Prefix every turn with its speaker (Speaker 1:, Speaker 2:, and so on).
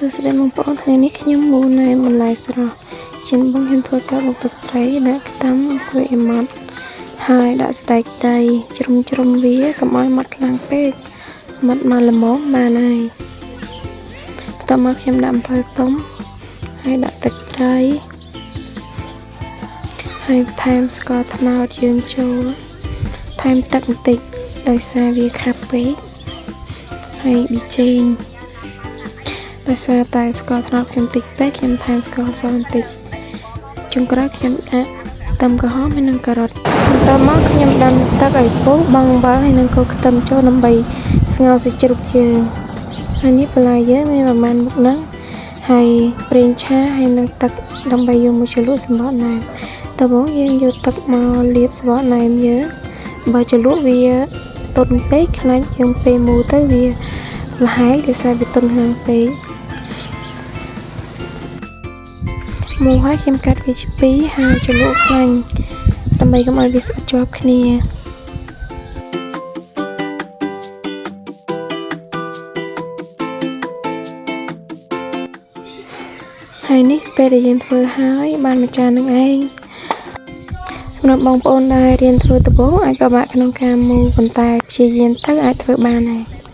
Speaker 1: សួស្តីបងប្អូនថ្ងៃនេះខ្ញុំមូណែមបន្លែស្រស់ជាដំបូងខ្ញុំធ្វើការបុកទឹកត្រីដាក់ខ្ទឹមគួយឲ្យម៉ត់ហើយដាក់សណ្តែកដីជ្រុំជ្រុំវាកុំឲ្យម៉ត់ខ្លាំងពេកម៉ត់មកល្មមបានហើយបន្ទាប់មកខ្ញុំដាក់អំពិលទុំហើយដាក់ទឹកត្រីហើយបន្ថែមស្ករត្នោតយើងចូលថែមទឹកបន្តិចដោយសារវាខាប់ពេកហើយប៊ីចេងដោយសារតែស្ករត្នោតខ្ញុំតិចពេកខ្ញុំថែមស្ករសបន្តិចចុងក្រោយខ្ញុំដាក់ខ្ទឹមក្រហមហើយនិងការ៉ុតបន្ទាប់មកខ្ញុំដាំទឹកឲ្យពុះបង់អំបិលហើយនិងគល់ខ្ទឹមចូលដើម្បីស្ងោរសាច់ជ្រូកយើងហើយនេះបន្លែយើងមានប្រមាណមុខហ្នឹងហើយប្រេងឆាហើយនិងទឹកដើម្បីយកមកជ្រលក់សម្បកណែមដំបូងយើងយកទឹកមកលាបសម្បកណែមយើងបើជ្រលក់វាទន់ពេកខ្លាចយើងពេលមូលទៅវាល្ហែកដោយសារវាទន់ខ្លាំងពេកមូលហើយខ្ញុំកាត់វាជាពីរហើយជ្រលក់ខ្លាញ់ដើម្បីកុំឲ្យវាស្អិតជាប់គ្នាហើយនេះពេលដែលយើងធ្វើហើយបានមួយចាននឹងឯងសម្រាប់បងប្អូនដែលរៀនធ្វើដំបូងអាចពិបាកក្នុងការមូលប៉ុន្តែព្យាយាមទៅអាចធ្វើបានដែរ។